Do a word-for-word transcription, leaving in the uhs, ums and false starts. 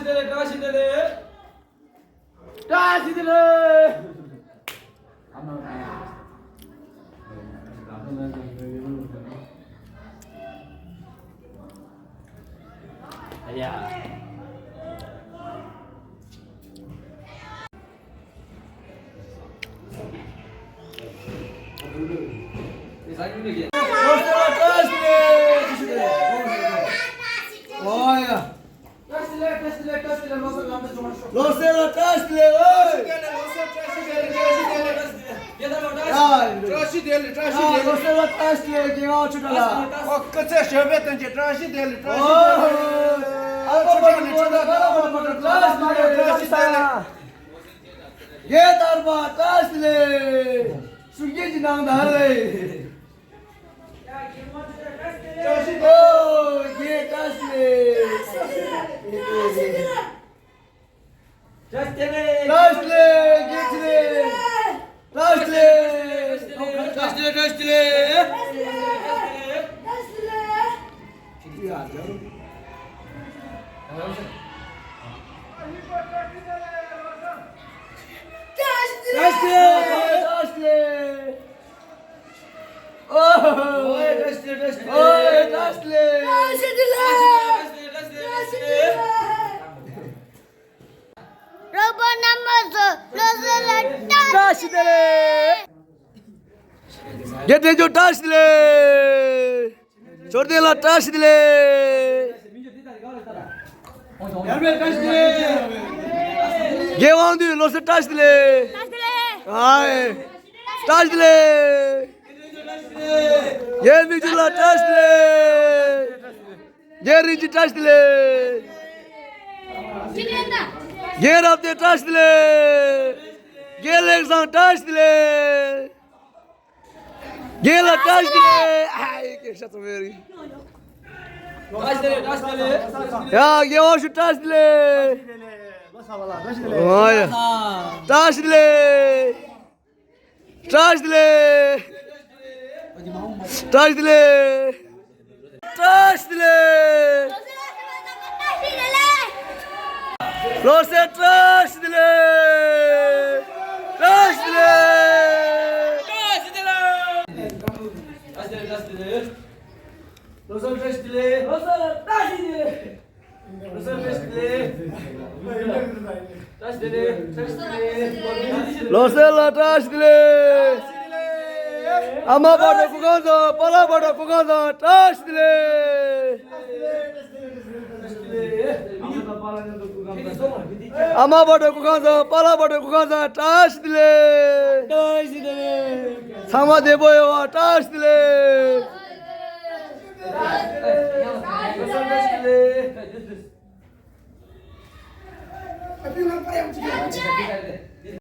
བཀྲ་ཤིས་བདེ་ལེགས། བཀྲ་ཤིས་བདེ་ལེགས། ཨ་ཡ། ལོ་གསར་བཀྲ་ཤིས་བདེ་ལེགས། ཨོ་ཡ། ལོ་གསར་ལ་བཀྲ་ཤིས་བདེ་ལེགས། ཨོ་ཡ། བཀྲ་ཤིས་བདེ་ལེགས། བཀྲ་ཤིས་བདེ་ལེགས། བཀྲ་ཤིས་བདེ་ལེགས། ཨ་ལོ་གསར་ལ་བཀྲ་ཤིས་བདེ་ལེགས། རྒན་ཨ་ཆུ་ཁྲ་ལ། ཨོ་སྐུ་ཚེ་ཞབས་པད་བརྟན་ཅིག། བཀྲ་ཤིས་བདེ་ལེགས། བཀྲ་ཤིས་བདེ་ལེགས། ཨ་ཆུ་ཁྲ་ནས་ཁྲོ་ད་ད་ལ་བ་བ་བཀྲ་ཤིས་བདེ་ལེགས། རྒན་དར་པ་བཀྲ་ཤིས་བདེ་ལེགས། སུ་སྐྱེས་ཀྱི་ནང་ད་ལེ། བཀྲ་ཤིས་བདེ་ལེགས། ཨོ་རྒན་བཀྲ་ཤིས་བདེ་ལེགས། བཀྲ་ཤིས་བདེ་ལེགས། བཀྲ་ཤིས་བདེ་ལེགས། བཀྲ་ཤིས་བདེ་ལེགས། བཀྲ་ཤིས་བདེ་ལེགས། བཀྲ་ཤིས་བདེ་ལེགས། བཀྲ་ཤིས་བདེ་ལེགས། བཀྲ་ཤིས་བདེ་ལེགས། ཨོ། ཨོ་ཡ། བཀྲ་ཤིས་བདེ་ལེགས། བཀྲ་ཤིས་བདེ་ལེགས། ཨོ་ཡ། བཀྲ་ཤིས་བདེ་ལེགས། བཀྲ་ཤིས་བདེ་ལེགས། བཀྲ་ཤིས་བདེ་ལེགས། རོགས་པ་རྣམ་པ་ཚོ་ལོ་གསར་ལ་བཀྲ་ཤིས་བདེ་ལེགས། རྒན་དྲན་ཆོས་བཀྲ་ཤིས་བདེ་ལེགས། ཞོར་ལྡན་ལགས་བཀྲ་ཤིས་བདེ་ལེགས། རྒན་དབང་འདུས་ལོ་གསར་བཀྲ་ཤིས་བདེ་ལེགས། ཨའི། བཀྲ་ཤིས་བདེ་ལེགས། རྒན་མི་འགྱུར་ལགས་བཀྲ་ཤིས་བདེ་ལེགས། རྒན་རིན་ཆེན་བཀྲ་ཤིས་བདེ་ལེགས། རྒན་རབ་བརྟན་བཀྲ་ཤིས་བདེ་ལེགས། རྒན་ལེགས་བཟང་བཀྲ་ཤིས་བདེ་ལེགས། རྒན་ལགས་བཀྲ་ཤིས་བདེ་ལེགས། ཨ་ཡེ་སྐད་ཆ་ཚོ་མེད་རེད། བཀྲ་ཤིས་བདེ་ལེགས། བཀྲ་ཤིས་བདེ་ལེགས། ཡ་རྒན་དབང་ཕྱུག་བཀྲ་ཤིས་བདེ་ལེགས། ཨོ་ཡ། བཀྲ་ཤིས་བདེ་ལེགས། བཀྲ་ཤིས་བདེ་ལེགས། བཀྲ་ཤིས་བདེ་ལེགས། བཀྲ་ཤིས་བདེ་ལེགས། ལོ་གསར་བཀྲ་ཤིས་བདེ་ལེགས། བཀྲ་ཤིས་བདེ་ལེགས། བཀྲ་ཤིས་བདེ་ལེགས། ལོ་གསར་བཀྲ་ཤིས་བདེ་ལེགས། ལོ་གསར་བཀྲ་ཤིས་བདེ་ལེགས། ལོ་གསར་ལ་བཀྲ་ཤིས་བདེ་ལེགས། ཨ་མ་བར་དུ་སྐུ་ཁམས་བཟང་། པཱ་ལགས་བར་དུ་སྐུ་ཁམས་བཟང་། བཀྲ་ཤིས་བདེ་ལེགས། ཨ་མ་བར་དུ་སྐུ་ཁམས་བཟང་། པཱ་ལགས་བར་དུ་སྐུ་ཁམས་བཟང་། བཀྲ་ཤིས་བདེ་ལེགས། ཚང་མ་བདེ་པོ་ཡོང་བ། བཀྲ་ཤིས་བདེ་ལེགས།